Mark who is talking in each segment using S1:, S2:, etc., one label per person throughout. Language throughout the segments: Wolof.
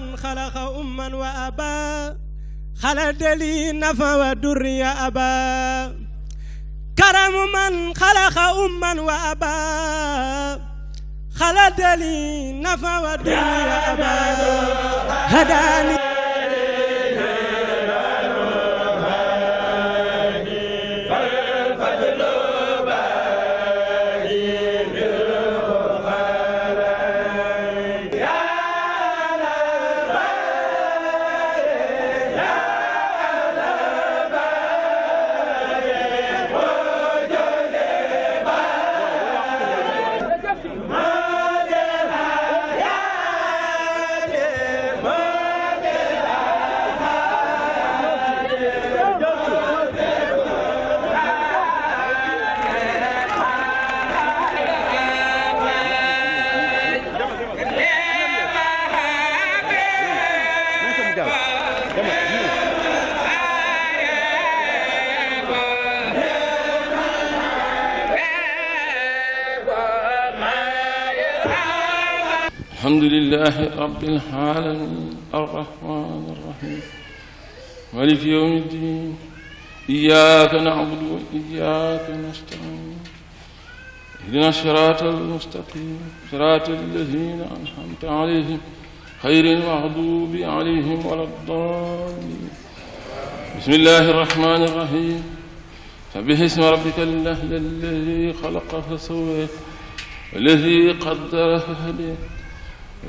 S1: من خلق أما وأبا خلد لي نفع ودر يا أبا كرم من خلق أما وأبا خلد لي نفع ودر يا أبا هداني
S2: الحمد لله رب العالمين الرحمن الرحيم مالك يوم الدين إياك نعبد وإياك نستعين اهدنا الصراط المستقيم صراط الذين أنعمت عليهم غير المغضوب عليهم ولا الضالين بسم الله الرحمن الرحيم سبح اسم ربك الأعلى الذي خلق فسوى والذي قدر فهدى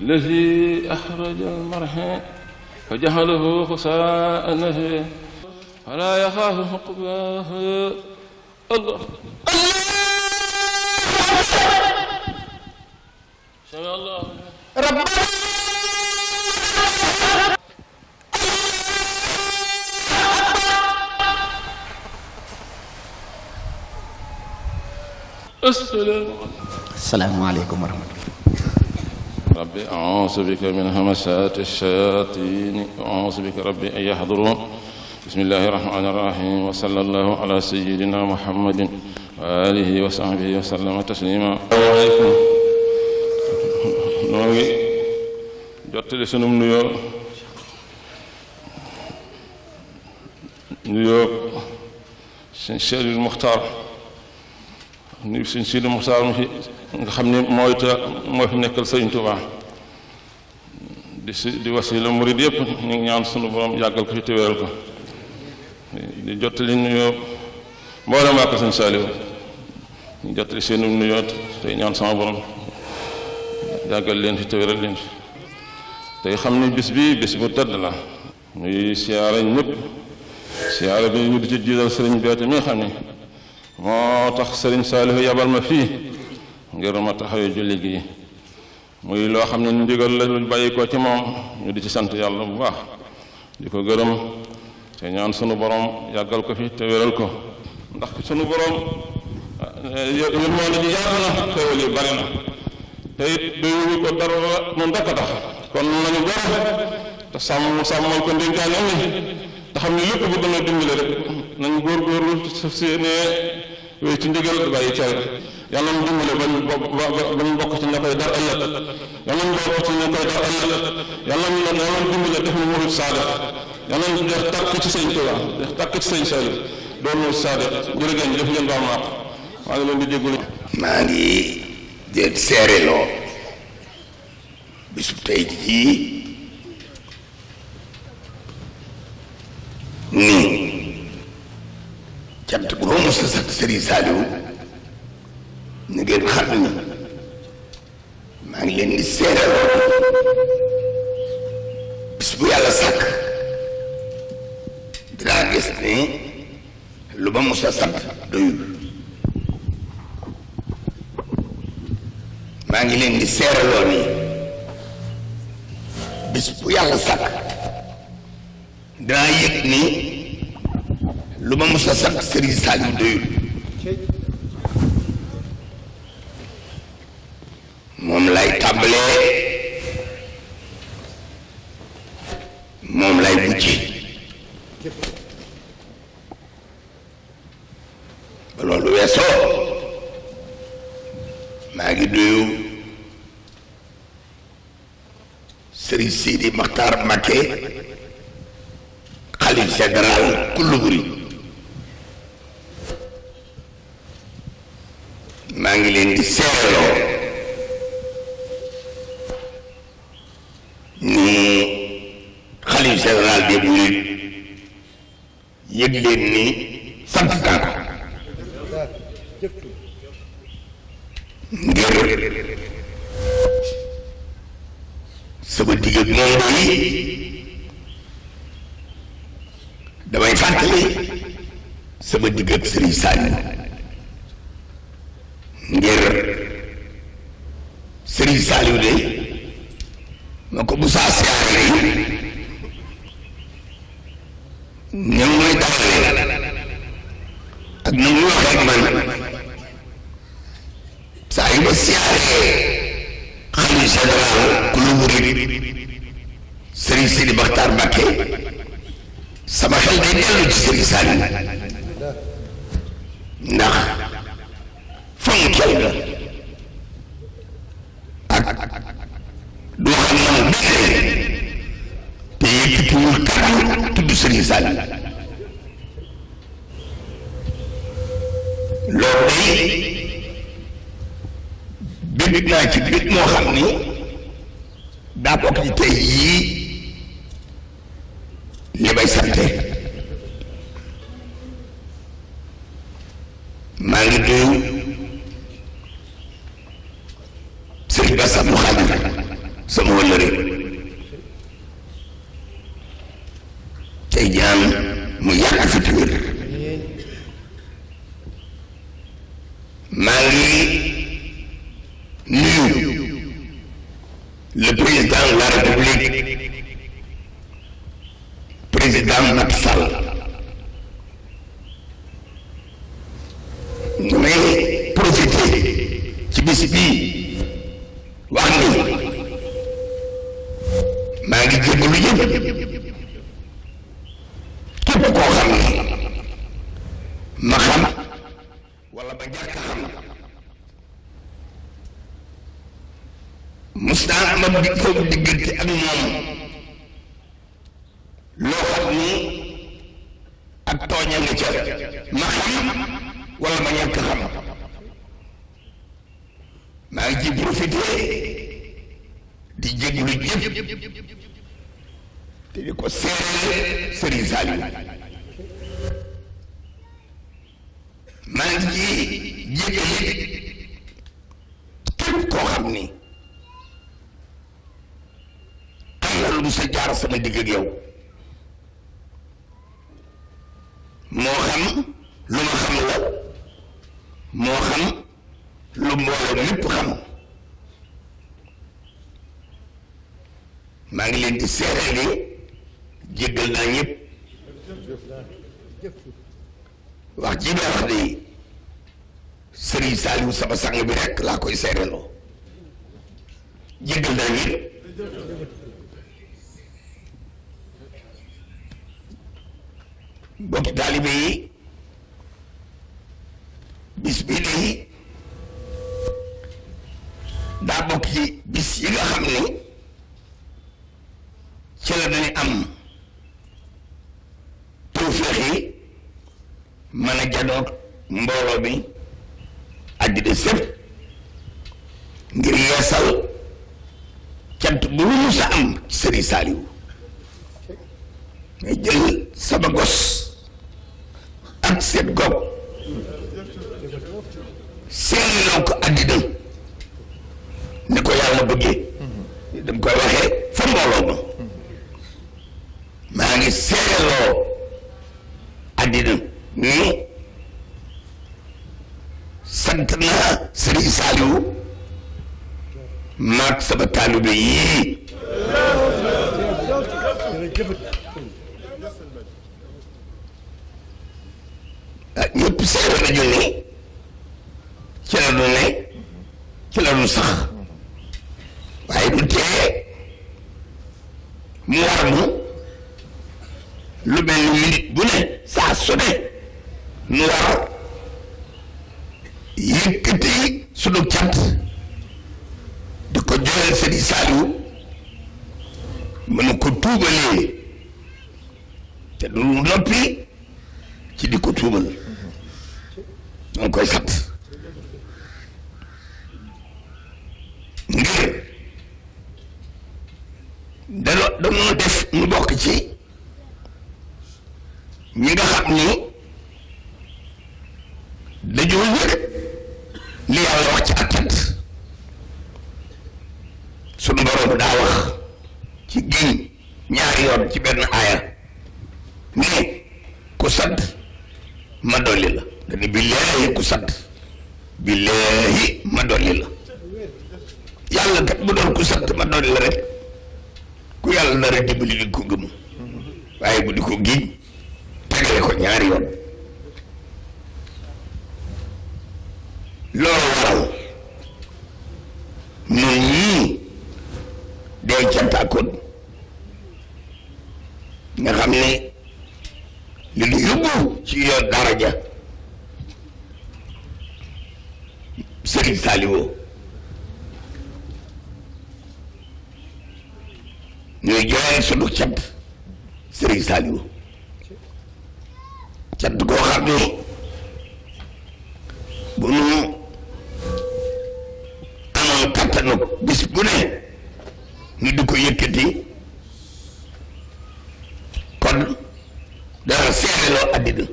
S2: الذي أخرج المرعى فجعله غثاء نحوا فلا يخاف عقباه الله سمع الله ربنا
S3: السلام عليكم ورحمة الله.
S2: ربي أعوذ بك من همسات الشياطين وأعوذ بك ربي أن يحضرون بسم الله الرحمن الرحيم وصلى الله على سيدنا محمد وآله وصحبه وسلم تسليما. السلام عليكم. noo ngi jottali sunu nuyoo sëñ Sidil Muxtaar nuyu sëñ Sidil Muxtaar mu fi nga xam ne moo fi nekkal Sëriñ Tuubaa di wasila murid yëpp ñu ngi ñaan sunu borom yàggal ko fi te wéral ko di jottali nuyoo mboolem waa ko sëñ Saaliw ñu jottali seenu nuyoo tey ñaan sama borom yàggal leen fi te wéral leen fi tey xam ne bis bi bis bu tëdd la ñuy siyaara ñëpp siyaara bi ñu di ci jiital sëriñ Béthio mi nga xam ne moo tax sëriñ Saaliw yabal ma fii ngir ma taxawee julli gi muy loo xam ne ndigal la lu bàyyi ko ci moom ñu di ci sant yàlla bu baax di ko gërëm te ñaan sunu borom yàggal ko fi te wéral ko ndax sunu borom yërmande ji yaatu na xéwal yi bari na te it doyuwu ko dara noonu rekk a tax kon nañu gore te sàmmal ko ndénkaane am ni te xam ne lépp bu gën a dimbale rek nañ góorgóorlu sa séenee wéy ci ndigal bàyyi tere yàlla na dimbale bañ bokk ci ña koy dar ëllëg yàlla na bokk ci ña koy dar ëllëg yàlla na dimbale def ñu murid saadiq yàlla na def tàkk ci sëñ Tuubaa def tàkk ci sëñ Saaliw doon murid saadiq jërëgéen def leen baal maaq maa ngi leen di jégalu.
S3: maa ngi déet seereloo bisu tey jii nii cant bu ma mos a sant Sëriñ Saaliw ni ngeen xam ni maa ngi leen di seereloo bis bu yàlla sàkk dinaa gis ni lu ma mos a sant doyul maa ngi leen di seeraloo ni bis bu yàlla sàkk dinaa yëg ni lu ma mos a sant Sëriñ Saaliw doyul moom lay tàmbalee moom lay mujjee ba loolu weesoo maa ngi nuyu Sëriñ Serigne Sidi Makhtar Mbacké xalif général kullu murid maa ngi leen di seeraloo ni xalif général des mourides yëg leen ni sant naa ko ngir sama digg ak moom yi damay fàttali sama digg ak Serigne Saliou ngir Serigne Saliou de ma ko bu saa siyaare yi ñoom mooy taxawee ak na muy waxee ak man saa yu ma siyaaree xalifa général kullu murid Serigne Sidi Makhtar Mbacké sama xel day dellu ci Serigne Saliou ndax fonkel nga ak du xam na mu benn te yëkkatiwul kàddu tudd Serigne Saliou loolu day bég naa ci bég moo xam ni daa bokk ci tey yii li may sante maa ngi nuyu Serigne Bass Abdou Khadir sama wëllëre tey ñaan mu yàgg fi te wér maa ngi nuyu le président de la République président Macky Sall damay profiter ci bis bii wax ni maa ngi jégalu yëpp képp koo xam ne ma xam wala ba ñàkk xam mos naa am ak diggante ak moom loo xam ni ak tooña nga ca ma xam wala ma ñàkk xam maa ngi ci profité di jégalu yëpp te di ko seeree Serigne Saliou maa ngi ci jégalu képp koo xam ni am na lu sa jaar sama digg ak yow moo xam lu ma xam la moo xam lu mbooloo lépp xam maa ngi leen di seere ni jéggal naa ñëpp wax ji may wax de Serigne Saliou sama sang bi rek laa koy seereloo jéggal naa ñëpp bokki taalibe yi bis bi nii daa bokk ci bis yi nga xam ni ci la dañu am tawfeex yi mën a jadoog mbooloo bi àddina sépp ngir yeesal cant bu lu mu sa am Serigne Saliou ngay jël sama gos ak seet goog seetloo ko àddina ni ko yàlla bëggee dam koy waxee fa mbooloo ma maa ngi seetloo àddina ni sant naa Serigne Saliou maag sama taalibe yii ñëpp seere nañu ni ci la nu ne ci la nu sax waaye du tee mu war nu lu mel ni minute bu ne saa su ne nu war yëkkati sunu cant di ko joxeel Serigne Saliou ko tuubalee te du noppi ci di ko tuubal ñoo ngi koy sant ngir dañoo def ñu bokk ci ñi nga xam ni dañoo yëg li yàlla wax ci ak cant sunu borom daa wax ci giñ ñaari yoon ci benn aaya ne ku sant ma dolli la dani billaahi ku sant billaahi ma dolli la yàlla kat bu doon ku sant ma dolli la rek ku yàlla nar a dimbali di ko gëm waaye bu di ko giñ tegale ko ñaari yoon loolu waral ñun ñii day cantaakoon nga xam ne li ñu yóbbu ci yoon daraja Serigne Saliou ñuy joxe sunu cant Serigne Saliou cant koo xam ne bu nu amoon kattanu bis bu ne ñu di ko yëkkati kon dara seereloo àddina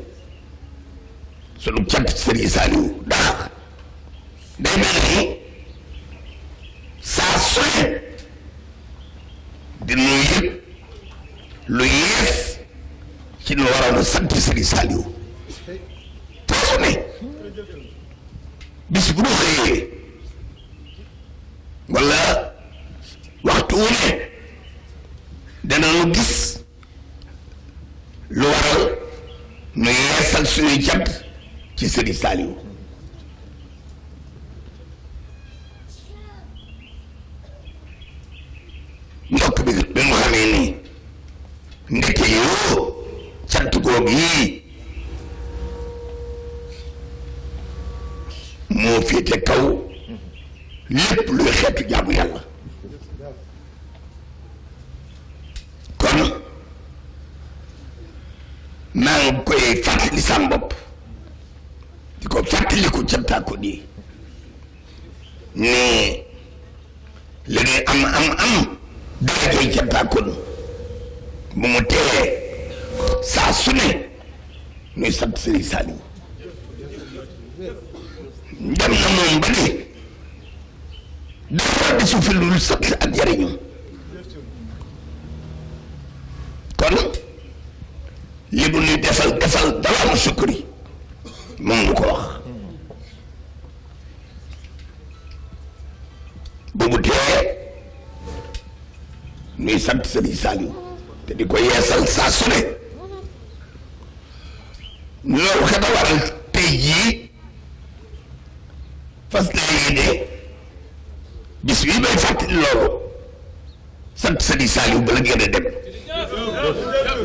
S3: sunu cant Serigne Saliou ndax day mel ni saa su ne di nu yëg lu yees ci nu waroon a sant Serigne Saliou saa su ne bis bu nu xëyee wala waxtu wu ne danañu gis lu waral nu yeesal suñuy cant ci Serigne Saliou ndokk bi mu xamee ni ndeke yoo cant googu yii moo féete kaw lépp luy xeetu jaamu yàlla kon maa ngi koy fàttali sam bopp di ko fàttaliku cantaako nii ne li ñuy am dara koy cantaakoon bu mu teewee saa su ne ñuy sant Serigne Saliou dem na moom ba ne dara di su fi lu sant ak jariñu kon li mu nuy defal dawaamu sukkuri moom lu ko wax bu mu teewee ñuy sant Serigne Saliou te di ko yeesal saa su ne loolu kat a waral tey jii fas yéene bis bii may fàttali loolu sant Serigne Saliou bala ngeen a dem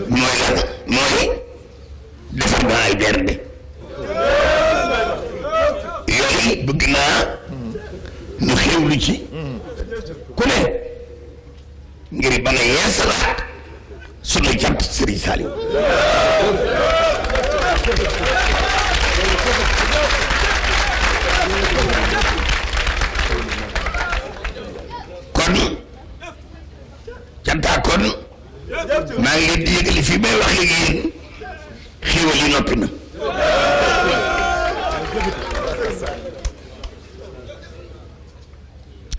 S3: mooy lan mooy defar naa ay bernde yooyu bëgg naa ñu xewlu ci ku ne ngir bana yeesalaat sunu cant Serigne Saliou kon cantaa kon maa ngi leen di yëgali fii may wax léegi yéen xiiwal yi noppi na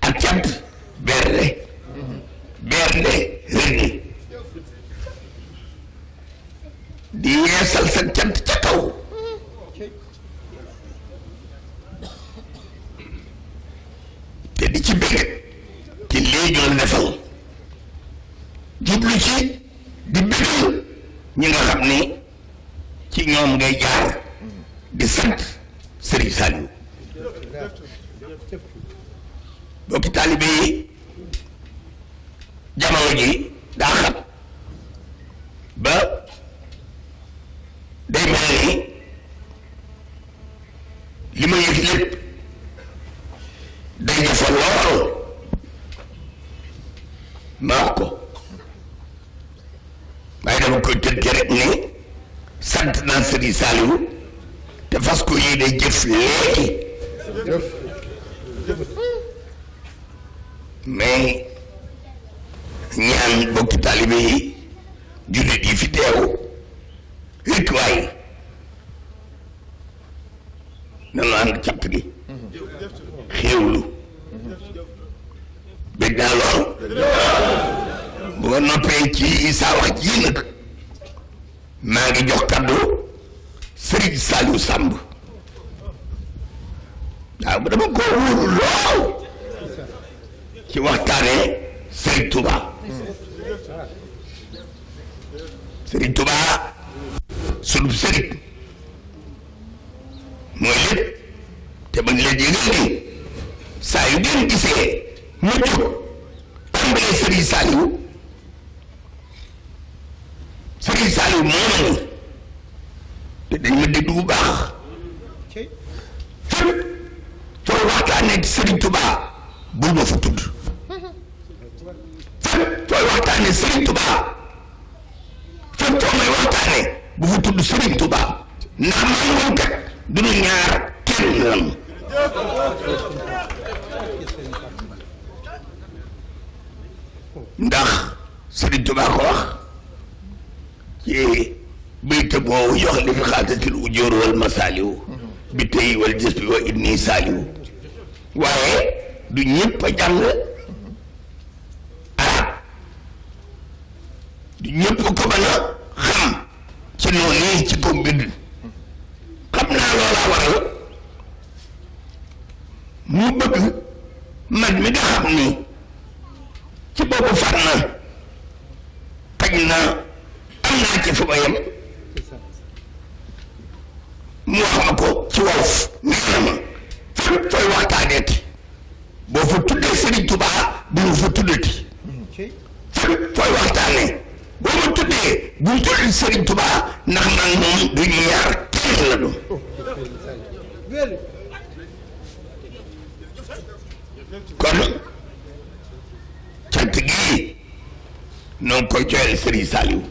S3: ak cant bernde rënni di yeesal sa cant ca kaw te di ci bëgg ci lii ñu la defal jublu ci di bëggal ñi nga xam ni ci ñoom ngay jaar di sant Serigne Saliou bokki taalibe yi jamono ji daa xat ba day mel ni li ma yëg lépp day jafe lool ma wax ko dama koy tënke rek ni sant naa Serigne Saliou te fas ko yéene jëf léegi mais ñaan bokki taalibe yi jullit yi fi teew rekk waay nanu ànd cant gi xéewlu bég naa lool bu nga noppee ci saa wax ji nag maa ngi jox kaddu Serigne Saliou Samb waaw bu dama ko wóoru lool ci waxtaane Serigne Touba Serigne Touba sunub Serigne mooy lépp te ba leen yëgal ni saa yu ngeen gisee mu jóg tàmbalee Serigne Saliou Serigne Saliou moo ma ni te dañ ma déglu bu baax fépp foo waxtaanee Serigne Touba bul ma fa tudd fépp fooy waxtaanee Serigne Touba fépp foo may waxtaanee bu fa tudd Serigne Touba ndax man moom kat du ñu ñaar kenn lan ndax Serigne Touba ko wax ci bayta boobu yox li fi xaatatil ujóor wal masaaliw bi tey wal gis bi wa inni saaliw waaye du ñëpp a jàng arab du ñëpp ko mën a xam ci noonu ci ko mbind xam naa loolaa waral mu bëgg man mi nga xam ni ci boobu far na xaj na am naa ci fu ma yem mu wax ma ko ci wolof nee na ma fépp fooy waxtaaneeti boo fa tuddee Serigne Touba bu mu fa tuddati fépp fooy waxtaanee boo ma tuddee bu mu tuddee Serigne Touba ndax man moom du ñu ñaar kenn la doon kon cant gii noo ngi koy joyal Serigne Saliou